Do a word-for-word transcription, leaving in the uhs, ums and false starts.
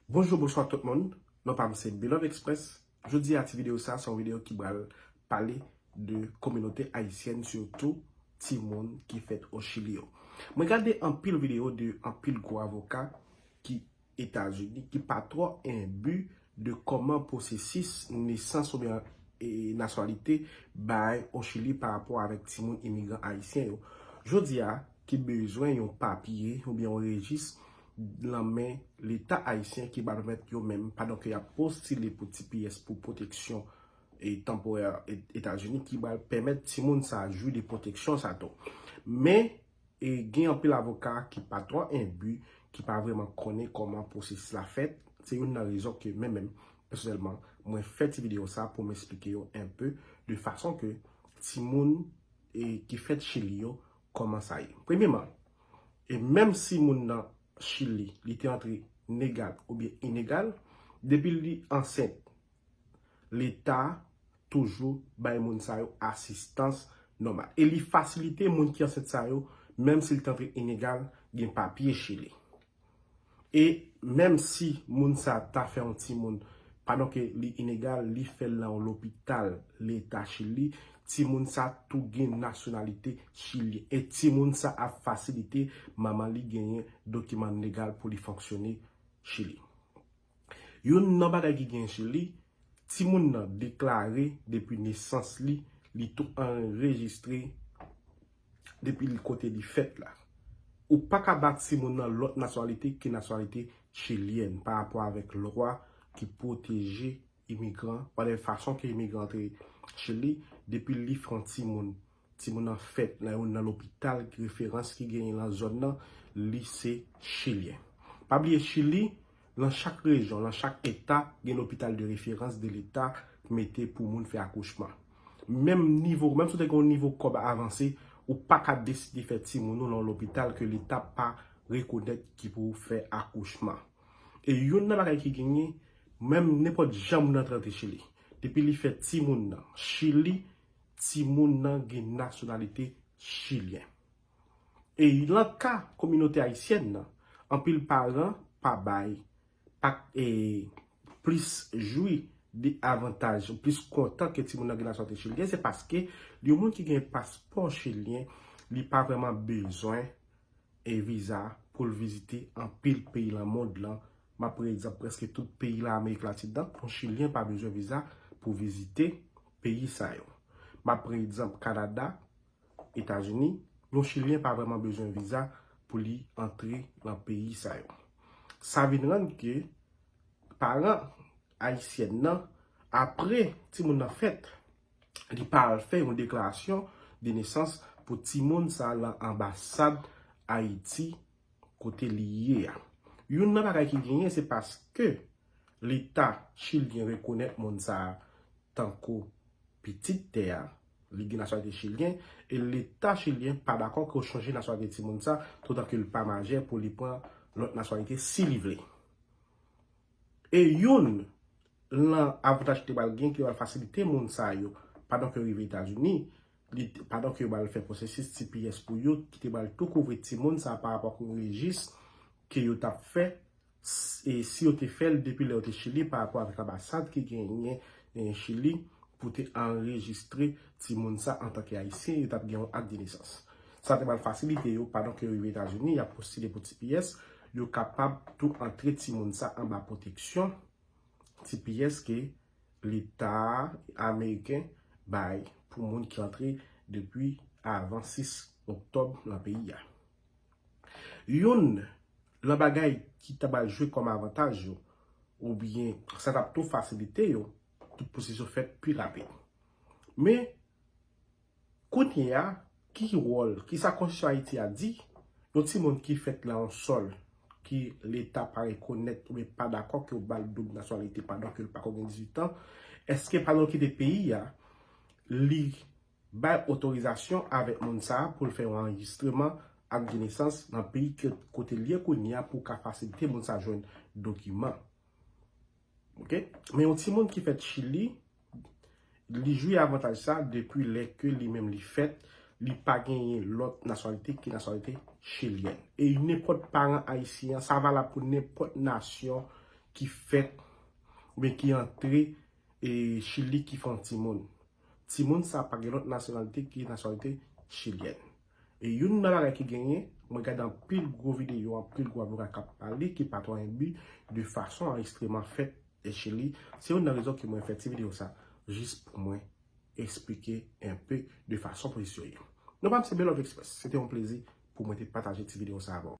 Bonjou, bonswa tout moun. Non pa m se Beloved Express. Jodi a ti videyo sa se yon videyo ki pral pale de kominote ayisyèn, sitou timoun ki fèt o Chili yo. Mwen gade anpil videyo de anpil gwo avoka ki Etazini ki pa twò enbi de kòman pwosesis nesans oubyen e, nasyonalite bay o Chili pa rapò avèk timoun imigran ayisyen yo. Jodi a, ki bezwen yon papye oubyen yon rejis nan men Leta ayisyen ki pral pèmèt yo menm, pandan ke y ap postile pou T P S pou pwoteksyon e tanporè Etazini, ki pral pèmèt timoun sa jwi de pwoteksyon sa tou. Men, e gen anpil avoka ki pa twò enbi, ki pa vrèman konnen kòman pwosesis la fèt. Se youn nan rezon ke mwen menm, pèsonèlman, mwen fè ti videyo sa pou m eksplike yo enpe de fason ke timoun e ki fèt Chili yo, kòman sa ye. Premyeman, e menm si moun nan Chili, li te antre legal oubyen ilegal, depi li ansent, Leta toujou bay moun sa yo asistans nòmal. E li fasilite moun ki ansent sa yo, menm si li t antre ilegal, gen papye Chili. E menm si moun sa ta fè yon timoun, pandan ke li ilegal, li fè l nan yon lopital Leta Chili, timoun sa tou gen nasyonalite chilyen. E timoun sa ap fasilite manman li genyen dokiman legal pou li fonksyone Chili. Youn nan bagay ki gen Chili, timoun nan deklare depi nesans li, li tou anrejistre depi li kote li fèt la. Ou pa ka ba timoun nan lòt nasyonalite ke nasyonalite chilyèn pa rapò avèk lwa ki pwoteje imigran, pa de fason ke imigran antre Chili, depi li fè yon timoun, timoun nan fèt nan yon nan lopital ki referans ki genyen nan zòn nan, li se chilyen. Pa bliye Chili, nan chak rejyon, nan chak eta, gen lopital de referans de leta mete pou moun fè akouchman. Menm nivo, menm si w te gen yon nivo kòb avanse, ou pa ka deside fè timoun ou nan yon lopital ke leta pa rekonèt ki pou fè akouchman. E youn nan bagay ki genyen, menm nenpòt jan moun nan te rantre Chili, depi li fè timoun nan Chili, timoun nan gen nasyonalite chilyen. E nan ka kominote ayisyèn nan, anpil paran pa bay, pa e, plis jwi de avantaj, plis kontan ke timoun nan gen nasyonalite chilyen, se paske yon moun ki gen paspò chilyen, li pa vrèman bezwen e viza pou l vizite anpil peyi nan mond lan. M ap pran egzanp prèske tout peyi nan Amerik Latin nan. Yon chilyen pa bezwen viza pou vizite peyi sa yo. M ap pran egzanp Kanada, Etazini. Yon chilyen pa vrèman bezwen viza pou li antre nan peyi sa yo. Sa vin rann ke paran ayisyèn nan, apre timoun nan fèt, li pa al fè yon deklarasyon de nesans pou timoun sa nan anbasad Ayiti kote li ye a. Youn nan bagay ki genyen, se paske leta chilyen rekonèt moun sa a tankou pitit tè a, li gen nasyonalite chilyen, e leta chilyen pa dakò ke w chanje nasyonalite timoun sa, toutan ke l pa majè pou li pran lòt nasyonalite si li vle. E youn nan avantaj ki te pral gen, ki te pral fasilite moun sa yo, pandan ke yo rive Etazini, li, pandan ke yo pral fè pwosesis T P S pou yo, ki te pral tou kouvri timoun sa pa rapò ak yon rejis ke yo t ap fè, s- e si yo te fè l depi lè yo te Chili, pa rapò avèk anbasad ki genyen e, Chili, pou te anrejistre timoun sa antanke ayisyen, yo t ap gen yon ak de nesans. Sa te pral fasilite yo, pandan ke yo rive Etazini, y ap postile pou T P S, yo kapab tou antre timoun sa anba pwoteksyon T P S ke leta ameriken bay pou moun ki antre depi avan sis oktòb nan peyi a. Youn nan bagay ki ta pral jwe kòm avantaj yo, oubyen sa t ap tou fasilite yo, tout pwosesis yo fèt pi rapid. Men, kounye a, ki wòl, kisa Konstitisyon Ayiti a di, yon timoun ki fèt nan yon sòl ki leta pa rekonèt oubyen pa dakò ke yo ba l doub nasyonalite pandan ke l pako gen dizuit an, èske pandan l kite peyi a, li bay otorizasyon avèk moun sa a pou l fè yon anrejistreman ak de nesans nan peyi ke, kote l ye kounye a pou ka fasilite moun sa a jwenn dokiman. Ok? Men yon timoun ki fèt Chili, li jwi avantaj sa depi lè ke li menm li fèt, li pa genyen lòt nasyonalite ki nasyonalite chilyèn. E nenpòt paran ayisyen, sa valab pou nenpòt nasyon ki fèt oubyen ki antre e Chili ki fè yon timoun. Timoun sa pa gen lòt nasyonalite ki nasyonalite chilyèn. E youn nan bagay ki genyen, mwen gade anpil gwo videyo, anpil gwo avoka k ap pale ki pa twò enbi de fason anrejistreman fèt e Chili. Se youn nan rezon ki mwen fè ti videyo sa, jis pou mwen eksplike enpe de fason pwosesi yo ye. Non pa m se Belove Express. Se te yon plezi pou mwen te pataje ti videyo sa avè w.